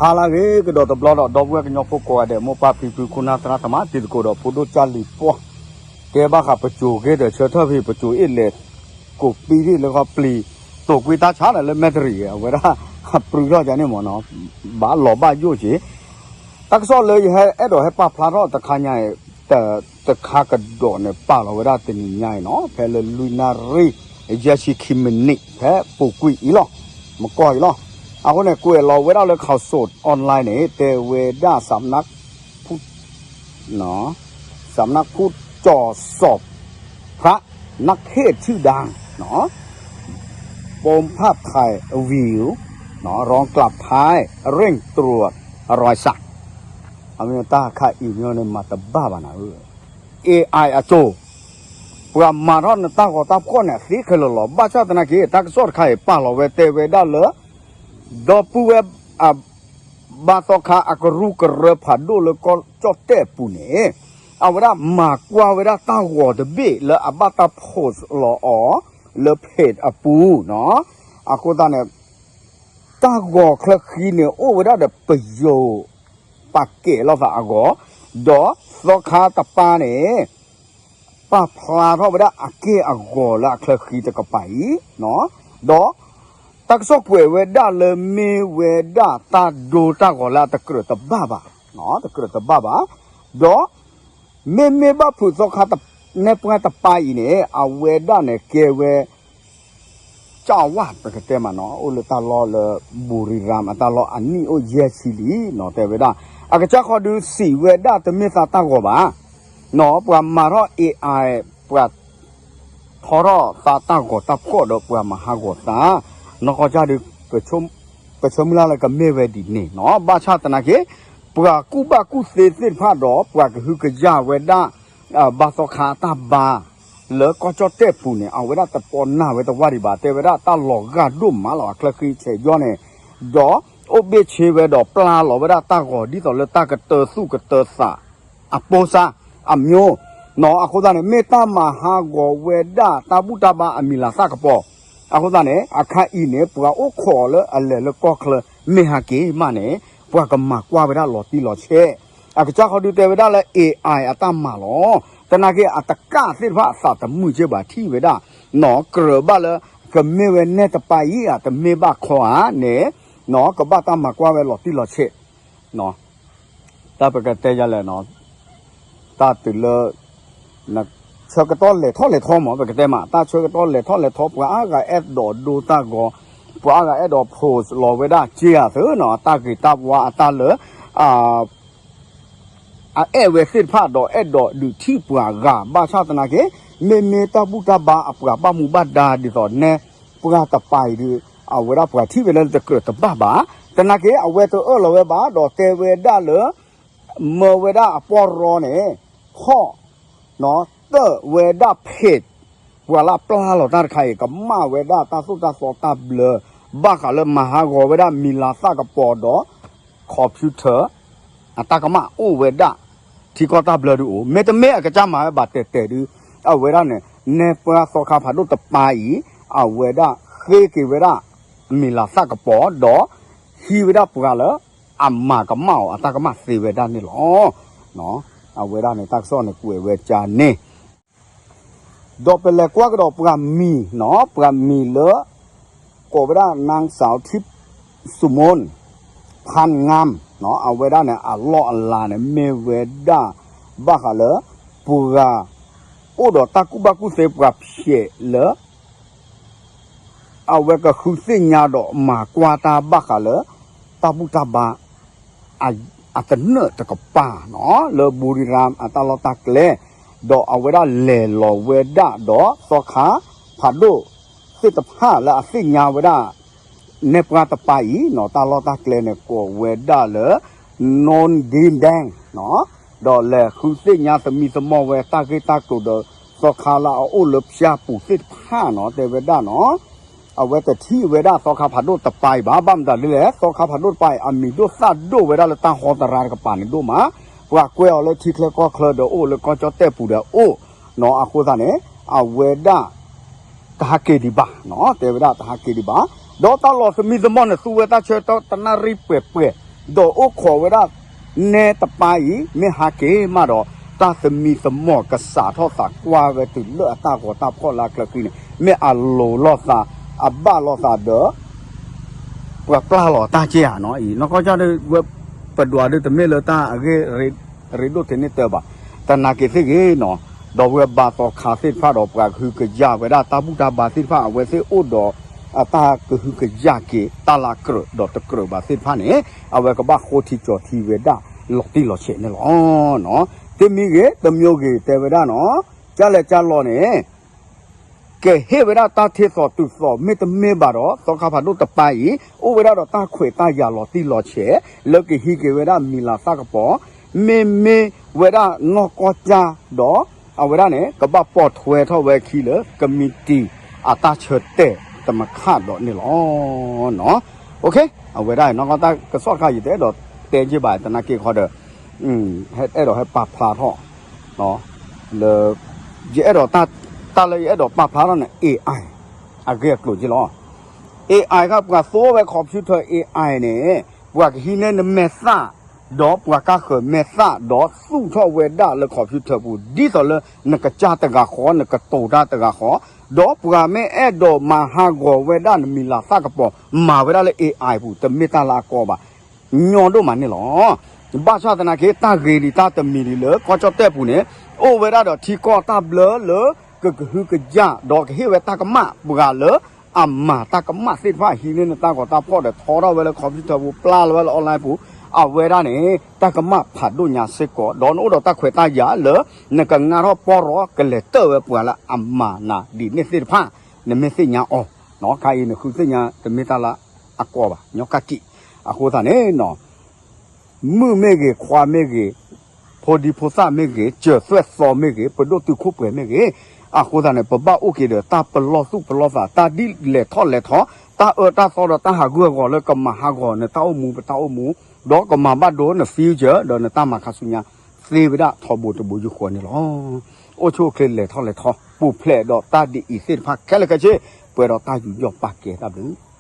ဟါလၢအဂ့ၤကဒီးတဘျီဒီး ဒီပုၢ်ဝဲၢ်ကညီဖိကိးဂၤဒဲး မိၢ်ပၢ်ဖံဖု ခိၣ်နၢ်သရၣ်သမါ တံၤသကိးဒီးဖိဒိၣ်ကၢ်လံၤပှီၢ်, ကဲဘၣ်ဃးပစိၤဂ့ၤဒီးဆၢထၢၣ်ဖဲ ပစိၤအ့ၣ်လဲၣ် ကိးပံဒ့ၣ်လၢကီၢ်ပျံၤ သိးကွံတၢ်ဆါန့ၣ်လၢမဲၣ်တရံး အဝဲဒၣ် ပြူထီၣ်ကန့ၣ်မ့ၢ်နီၤ, ဘၣ်လီၤဘၣ်ယိၣ်က့ၤ တၢ်ကစီၣ်လၢယဟဲအဲၣ်ဒိးဟဲပာ်ဖျါထီၣ်တခါညါအံၤ တခါကဒီးန့ၣ် ပာ်လီၤဝဲဒၣ်တနံၤညါအံၤနီၤ ဖဲလၢလွံၢ်နၣ်ရံၣ် ယဲၢ်ဆံခံမံးနံး ဖဲပူၤကွံာ်အံၤလီၤ, မကီၢ်အံၤလီၤ. အဃိန့ၣ် ကွဲးလီၤဝဲဒၣ်လၢ ข่าวสดออนไลน์ န့ၣ် တဲဝဲဒၣ် สำนักพุทธ สำนักพุทธ จ.ส.พระ นักเทศน์ชื่อดัง โปมภาพถ่ายวิว รองกลับไทย เร่งตรวจรอยสัก အမ့ၢ်တၢ်ခါအံၤန့ၣ် မၤတဘၣ်ဘၣ်နၤဧၢ, AI အစိၤ, ပှၤမၤထီၣ်နတၢ်ဂီၤတၢ်ဖှီၣ်န့ၣ် အသ့ခဲလၢာ်လီၤ. ဘၣ်ဆၣ်သနာ်က့ တၢ်ကစီၣ်တခါအံၤ ပာ်လီၤဝဲတဲဝဲဒၣ်လၢ ဒီပုၢ်ဝဲၢ် ဘါသီခါအကရူၢ်ကရၢဖးဒိၣ်လၢကီၢ်ကၠီၣ်တဲၣ်အပူၤန့ၣ် အဝဲဒၣ်မၤကွၢ်ဝဲဒၣ်တၢ်ဂီၤတဘ့ၣ်လၢအဘၣ်တၢ် post လီၤအီၤ လၢ page အပူၤနီၤ. အဃိသတးန့ၣ် တၢ်ဂီၤချၢဃံန့ၣ် အိၣ်ဝဲဒၣ်ဒီးပယိၤ ပာ်ကဲးလိာ်သးအဂီၢ်, ဒီးသီခါတပၤန့ၣ် ပာ်ဖျါထီၣ်ဝဲဒၣ်အက့ၢ်အဂီၤလၢအချၢဃံတကပၤအံၤ, ဒီး တၢ်ကစီၣ်ကွဲးဝဲဒၣ်လၢမ့ၢ်ဝဲဒၣ်တၢ်ဒိတၢ်ဂီၤလၢအတကြၢးတဘၣ်ဘၣ်, တကြၢးတဘၣ်ဘၣ်, ဒီး မ့မ့ၢ်ဘၣ်ဖုးသီခါနဲပှၤတပၤအံၤန့ၣ် အဝဲဒၣ်န့ၣ်ကဲဝဲ ကၠၣ်ဝၣ် ပကတဲမးနီၤ အိၣ်လၢတၢ်လီၢ်လၢ ဘူရံရၣ် အတၢ်လီၢ်အနံၣ်အိၣ်ယဲၢ်ဆံလံနီၤ တဲဝဲဒၣ် အကစၢ်ခီဒုးစံးဝဲဒၣ်တမ့ၢ်သးတၢ်ဂီၤဘၣ် နီၤ ပှၤမၤထီၣ် AI ပှၤထီထီၣ်သးတၢ်ဂီၤတၢ်ဖှီၣ်ဒီးပှၤမၤဟးဂီၤသး နီၢ်ကီၢ်ကၢ်ဒုး ပဆၢမုၢ်လၢ်လၢကမ့ၢ်ဝဲဒ်န့ၣ်နီၤ ဘၣ်ဆၣ်သနာ်က့ ပှၤကူၣ်ဘၣ်ကူၣ်သ့သ့ၣ်တဖၣ်ဒီး ပှၤကဟုကယာ်ဝဲဒၣ် ဘါသီခါတၢ်ဘါ လၢကီၢ်ကၠီၣ်တဲၣ်ပူၤန့ၣ် အဝဲဒၣ်တပီနၢ်ဝဲတဝၢ်ဒံးဘၣ် တဲဝဲဒၣ်တၢ်လီၤဂာ်ဒိၣ်မးလီၤ အချၢဃံဆဲးယီၢ်န့ၣ် ဒီးအိၣ်ဘ့ၣ်ဆ့ဝဲဒီးပျၢ်လီၤဝဲဒၣ်တၢ်ဂီၤဒ်သိးလၢတၢ်ကတၢၢ်သူၣ်ကတၢၢ်သး အပိစါ အမျိုး နီၤ အဃိသတးန့ၣ် မ့ၢ်တၢ်မၤဟးဂီၤဝဲဒၣ်တၢ်ဘူၣ်တၢ်ဘါအမံၤလၤသၣ်ကပီၤ အဃိသတးန့ၣ် အခါအံၤန့ၣ် ပှၤအိၣ်ခိးအီၤလၢအလဲၤလၢကီၢ်ချၢ မ့ၢ်ဟးက့ၤမးန့ၣ် ပှၤကမၤကွၢ်ဝဲဒၣ်လီၤတံၢ်လီၤဆဲး အကစၢ်ခီဒုးတဲဝဲဒၣ်လၢ AI အတၢ်မၤလီၤ သနာ်က့အတကၣ်သ့ၣ်တဖၣ်အသးတမုာ်က့ဘၣ်ထံၣ်ဝဲဒၣ် နီၤ ကြၢးဘၣ်လၢ ကမ့ၢ်ဝဲနဲတပၤအံၤ အတမ့ၢ်ဘၣ်ခီဧါန့ၣ် နီၤ ကဘၣ်တၢ်မၤကွၢ်ဝဲလီၤတံၢ်လီၤဆဲး တၢ်ပကတဲယၤလဲၣ်နီၤ တၢ်တုၤလၢ ဆၢကတီၢ်လဲၤထီၣ်လဲၤထီမး ပကတဲမး တၢ်ဆၢကတီၢ်လဲၤထီၣ်လဲၤထီ ပှၤအါဂၤအဲၣ်ဒိးဒိတၢ်ဂီၤ ပှၤအါဂၤအဲၣ်ဒိး post လီၤဝဲဒၣ်က့ဧါသ့နီၤ တၢ်ဂ့ၤတၢ်ဝါအတၢ်လၢ အအဲၣ်ဝဲသ့ၣ်တဖၣ်ဒီးအဲၣ်ဒိးဒုးထံၣ်ပှၤဂၤ ဘၣ်ဆၣ်သနာ်က့ မ့မ့ၢ်တၢ်ဘူၣ်တၢ်ဘါအပှၤဘၣ်မူဘၣ်ဒါဒ်သိး နဲပှၤတပၤအံၤဒီး အဝဲဒၣ်ပှၤထံၣ်ဝဲလၢတကြၢးတဘၣ်ဘၣ် သနာ်က့ အဝဲတအၢၣ်လီၤဝဲဘၣ် ဒီးတဲဝဲဒၣ်လၢ မၢဝဲဒၣ်အပီၢ်ရီန့ၣ် ဖီၣ် တၢၣ်ဝဲဒၣ် page ပှၤလၢအပျၢ်လီၤတၢ်တခါအံၤ ကမၣ်ဝဲဒၣ်တၢ်သိၣ်တၢ်သီတၢ်ဘျၢ ဘၣ်ဃးလၢမၤဟးဂီၤဝဲဒၣ်မံၤလၤသၣ်ကပီၤဒီး computer အတၢ်ကမၣ်အိၣ်ဝဲဒၣ် ထံကီၢ်တၢ်ဘျၢဒုးအိၣ် မ့တမ့ၢ်အကစၢ်မၤဝဲဘၣ်တဲာ်တဲာ်ဒုး အဝဲဒၣ်န့ၣ် နဲပှၤသီခါဖးဒိၣ်တပၤအံၤ အဝဲဒၣ်ဃ့က့ၤဝဲဒၣ် မံၤလၤသၣ်ကပီၤ ဒီးဟံးဝဲဒၣ်ပှၤလၢ အမၤကမၣ်အီၤအတၢ်ကမၣ်သ့ဝဲဒၣ်န့ၣ်လီၤ. အဝဲဒၣ်န့ၣ် တၢ်ကစီၣ်န့ၣ်ကွဲးဝဲကန့ၣ် ဒီးပလဲၤကွၢ်ကဒီးပှၤမံၤနီၤ ပှၤမံၤလၢ ကိးဝဲဒၣ် นางสาวทิพย์สุมน พานงาม နီၤ အဝဲဒၣ်န့ၣ် အလီၢ်အလၤန့ၣ် မ့ၢ်ဝဲဒၣ် ဘၣ်ဃးလၢ ပှၤ အိၣ်ဒီးတၢ်ကူၣ်ဘၣ်ကူၣ်သ့ပှၤဖျဲးလၢ အဝဲကဃုသ့ၣ်ညါဒီးမၤကွၢ်တၢ်ဘၣ်ဃးလၢ တၢ်ဘူၣ်တၢ်ဘါ အတနၢၣ်တကပၤနီၤ လၢဘူရံရၣ် အတၢ်လီၢ်တၢ်ကျဲ ဒီးအဝဲဒၣ်လဲၤလီၤဝဲဒၣ်ဒီးသီခါဖးဒိၣ်သ့ၣ်တဖၣ်လၢအသ့ၣ်ညါဝဲဒၣ် နဲပှၤတပၤအံၤနီၤ တၢ်လီၢ်တၢ်ကျဲန့ၣ် ကိးဝဲဒၣ်လၢ နွန်ဒ့ဒဲ ဒီးလဲၤဃုသ့ၣ်ညါသမံသမိးဝဲတၢ်ဂ့ၢ်တၢ်ကျိၤဒီး သီခါလၢအအိၣ်လၢဖၠၣ်ပူၤသ့ၣ်တဖၣ်နီၤ တဲဝဲဒၣ်နီၤ အဝဲတထံၣ်ဝဲဒၣ်သီခါဖးဒိၣ်တပၤအံၤဘၣ် ဘၣ်မတၤလဲၣ် သီခါဖးဒိၣ်တပၤအံၤ အမံၤဒိၣ်သၣ်ဒိၣ်ဝဲဒၣ်လၢတၢ်ဟီတရါတကပၤန့ၣ်ဒိၣ်မး ပှၤကွဲးအီၤလၢထံချၢကီၢ်ချၢဒီးအိၣ်လၢကီၢ်ကၠီၣ်တဲၣ်ပူၤဒီးအိၣ်နီၤ အဃိသတးန့ၣ် အဝဲဒၣ် တဟးက့ၤဒံးဘၣ်နီၤ တဲဝဲဒၣ်တဟးက့ၤဒံးဘၣ် ဒီးတၢ်လီၢ်သမံသမိးန့ၣ် သူဝဲတၢ်ဆၢကတီၢ်တနၣ်ရံၣ်ပှဲၤပှဲၤ ဒီးအိၣ်ခိးဝဲဒၣ် နဲတပၤအံၤ မ့ၢ်ဟးက့ၤမးဒီး တၢ်သမံသမိးကစးထီၣ်သးကွၢ်ဝဲတုၤလၢအတၢ်ဂီၤတၢ်ဖီၣ်လၢအချၢဃံန့ၣ် မ့ၢ်အလိၤလိာ်သး အဘၣ်လိာ်သးဒီး ပှၤပျၢ်လီၤတၢ်ကဲဧါနီၤအံၤ နီၢ်ကီၢ်ကၢ်ဒ်ဝဲ ပဒွးဒ်တမ့ၢ်လၢတၢ်အဂ့ၢ်ရ့ဒိၣ်တန့ၢ်တၢဘၣ်. သနာ်က့သ့ၣ်ဂ့ၤနီၤ ဒီးဝဲဘါသီခါသ့ၣ်တဖၣ်ဒီးပှၤကဟုကယာ်ဝဲဒၣ်တၢ်ဘူၣ်တၢ်ဘါသ့ၣ်တဖၣ် အဝဲသ့ၣ်အိၣ်ဒီး အတၢ်ကဟုကယာ်က့ၤတၢ်လၢကြၢးဒီးတကြၢးဘၣ်သ့ၣ်တဖၣ်န့ၣ် အဝဲကဘၣ်ဃိထံကၠီၤထံဝဲဒၣ်လီၤတံၢ်လီၤဆဲးန့ၣ်လီၤ. တမံၤဂ့ၤ တမံၤဂ့ၤတဲဝဲဒၣ်နီၤ ကၢ်လဲၤကၢ်လီၤန့ၣ် ကဟ့ၣ်ဝဲဒၣ်တၢ်ထ့သိးတုၤသိး မ့တမ့ၢ်ဘၣ်ဒီး သီခါဖးဒိၣ်တပၤအံၤ အိၣ်ဝဲဒၣ်ဒီးတၢ်ခွဲးတၢ်ယာ်လီၤတံၢ်လီၤဆဲး လၢကဟံးက့ၤဝဲဒၣ်မံၤလၤသၣ်ကပီၤ မ့မ့ၢ်ဝဲဒၣ်နီၢ်ကီၢ်ကၢ်ဒီး အဝဲဒၣ်န့ၣ် ကဘၣ်ပိာ်ထွဲထီၣ်ဝဲခံလၢ ကမံးတံာ် အတၢ်ဆၢတဲာ်တမံၤဃီဒီးန့ၣ်လီၤ. အဝဲဒၣ် နီၢ်ကီၢ်တၢ်ကစီၣ်တခါ ယတအဲၣ်ဒိးတဲက့ဘၣ် သနာ်က့ခီဒီး အဲၣ်ဒိးဟဲပာ်ဖျါထီၣ် လၢ ယအဲၣ်ဒိး တၢ်လၢယအဲၣ်ဒိးပာ်ဖျါထီၣ်န့ၣ် AI အဂ့ၢ်အကျိၤက့လီၤ. AI ခါ ပှၤသိဝဲ computer AI န့ၣ် ပှၤကဟံးန့ၢ်နမဲာ်သၣ် ဒီးပှၤကဃၢၤမဲာ်သၣ် ဒီးသူၣ်ထီၣ်ဝဲဒၣ်လၢ computer ပူၤ ဒ်သိးလၢ နကစၢ်တဂၤဃီ နကတိၤတၢ်တဂၤဃီ ဒီးပှၤမ့ၢ်အဲၣ်ဒိးမၤဟးဂီၤဝဲဒၣ်နမံၤလၤသၣ်ကပီၤ မၤဝဲဒၣ်လၢ AI ပူၤ တမ့ၢ်တၢ်လၢအကီဘၣ် ညီဒိၣ်မးန့ၣ်လီၤ. ဘၣ်ဆၣ်သနာ်က့ တၢ်ဂ့ၤဒံးတၢ်တမံၤဒံးလၢ ကီၢ်ကၠီၣ်တဲၣ်ပူၤန့ၣ် အိၣ်ဝဲဒၣ်ဒီးထံကီၢ်တၢ်ဘျၢလၢ ကကဟုကယာ် ဒီးကဟ့ၣ်ဝဲတၢ်ကမၣ်ပှၤလၢ အမၤတၢ်ကမၣ်သ့ၣ်တဖၣ် ဟံးန့ၢ်နတၢ်ဂီၤတၢ်ဖီၣ်ဒီး ထီထီၣ်ဝဲလၢ computer ပူၤ ပျၢ်လီၤဝဲလၢ online ပူၤ အဝဲဒၣ်န့ၣ် တၢ်ကမၣ်ဖးဒိၣ်ညါစ့ၢ်ကီး ဒီးနအိၣ်ဒီးတၢ်ခွဲးတၢ်ယာ်လၢ နကငါထီၣ်ပီၢ်ရီ ကလဲၤတၢၢ်ဝဲပှၤလၢအမၤနၤဒ်န့ၣ်သ့ၣ်တဖၣ် နမ့ၢ်သ့ၣ်ညါအီၤ ခါအံၤနဃုသ့ၣ်ညါတမ့ၢ်တၢ်လၢအကီဘၣ် ညီကၣ်က့ၣ် အဃိသတးန့ၣ်နီၤ မုၣ်မ့ၢ်ဂ့ၤ ခွါမ့ၢ်ဂ့ၤ ဖိဒံဖိသၣ်မ့ၢ်ဂ့ၤ စၢၤသွဲၣ်သီမ့ၢ်ဂ့ၤ ပဒိၣ်တုာ်ခိၣ်ပှဲၤမ့ၢ်ဂ့ၤ အဃိသတးန့ၣ် ပဘၣ်အိၣ်က့ၤဒီးတၢ်ပလီၢ်သူၣ်ပလီၢ်သး တၢ်ဒ်လဲၤထီၣ်လဲၤထီ တၢ်အၢတၢ်သီဒီးတၢ်ဟးဂူာ်ဟးဂီၤလၢကမၤဟးဂီၤနတၢ်အိၣ်မူပတၢ်အိၣ်မူ ဒီးကမၤဘၣ်ဒိန future ဒီးနတၢ်မၤခါဆူညါ သ့ဝဲဒၣ်ထီဘိတဘိယူၢ်ဃီန့ၣ်လီၤ. အိၣ်ဆူၣ်အိၣ်ချ့လဲၤထီၣ်လဲၤထီ ပူၤဖျဲးဒီးတၢ်ဒ်အံၤသ့ၣ်တဖၣ်ခဲလၢာ်ခဲဆ့ ပှဲၤဒီးတၢ်ယူးယီၣ်ပာ်ကဲတၢ်ဘျုး